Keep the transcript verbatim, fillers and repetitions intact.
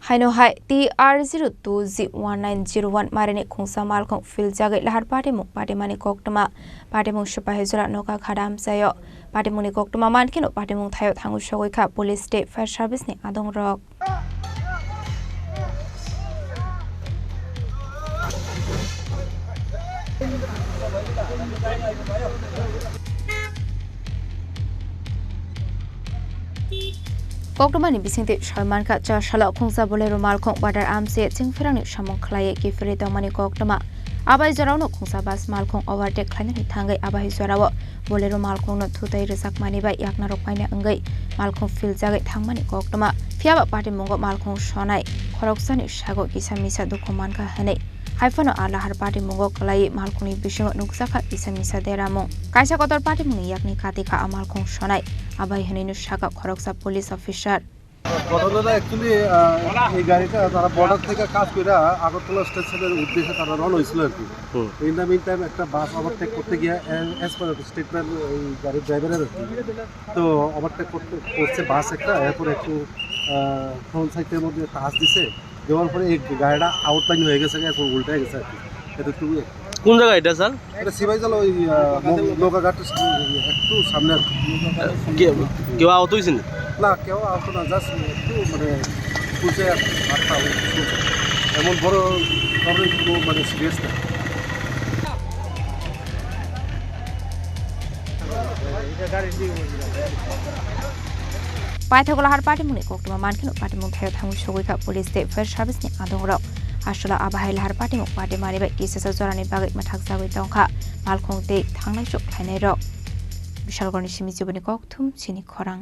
Haino hai T R zero two G one nine zero one marini khungsa malkhung philjagwi lahar patimung patimani koktwma. Patimung Sipahijora Nokha Khada amchaio. Patimungni koktwma mankheno patimung thaio thangwi sogwi kha police tei fire service ni adongrok. Koktwmani bisingtwi soi mankha, chasalo khungsa Bolero malkhung badar amse chingpherangni samung khlaiwi kiphilwi tongmani koktwma. Abai jorao no khungsa bus malkhung overtake khlainani thangwi abai jorao Bolero malkhungno thutai rwjakmani bai yaknarok paina wngwi malkhung philjagwi thangmani koktwma. Phiyaba patimungo malkhung sonai khoroksani sago kisa misa dukhu mankha hwnwi. Haiphano a lahar patimungo kwlaiwi malkhungni bisingo nukjakha kisa misa deramung. Kaisa kotor patimungni yakni katikha a malkhung sonai, abai hwnwino sakha khoroksa police officer. ঘটনাটা অ্যাকচুয়ালি এই গাড়িটা তারা বর্ডার থেকে কাজ করে আগরতলা স্টেশনের উদ্দেশ্যে তারা রওনা হয়েছিল আর কি। হুম। ইন দ্য মিন টাইম একটা বাস ওভারটেক করতে গিয়ে, অ্যাজ পার স্টেটমেন্ট, ওই গাড়ির ড্রাইভারের আর কি, তো ওভারটেক করতে করছে বাস একটা, এরপর একটু ফ্রন্ট সাইডের মধ্যে টাচ দিছে, দেওয়ার পরে এই গাড়িটা আউটলাইন হয়ে গেছে, এরপর উল্টে গেছে আর কি। এটা টু কোন জায়গা এটা, স্যার? এটা সিপাহীজলা ওই, আহ, মগ-, নৌকাঘাটের সামনে, একটু সামনে আর কি। কে-, কেউ আহত হয়েছেন? না, কেউ আহত না, জাস্ট একটু মানে ফুলছে আর কি, হাতটা ওই ফুলছে। এমন বড় ধরনের কোনো মানে সিরিয়াস না। Paithakgo lahar patimungni koktwma mankheno patimung thaio thangwi sogwi kha police tei fire service ni adongrok. Aswla abahai lahar patimung patimani bai kisasa jorani bagwi mwthakjagwi tongkha malkhung tei thangnai chuk khlainairok. Bishalgarhni simi Jiboni Kokthum chini khorang.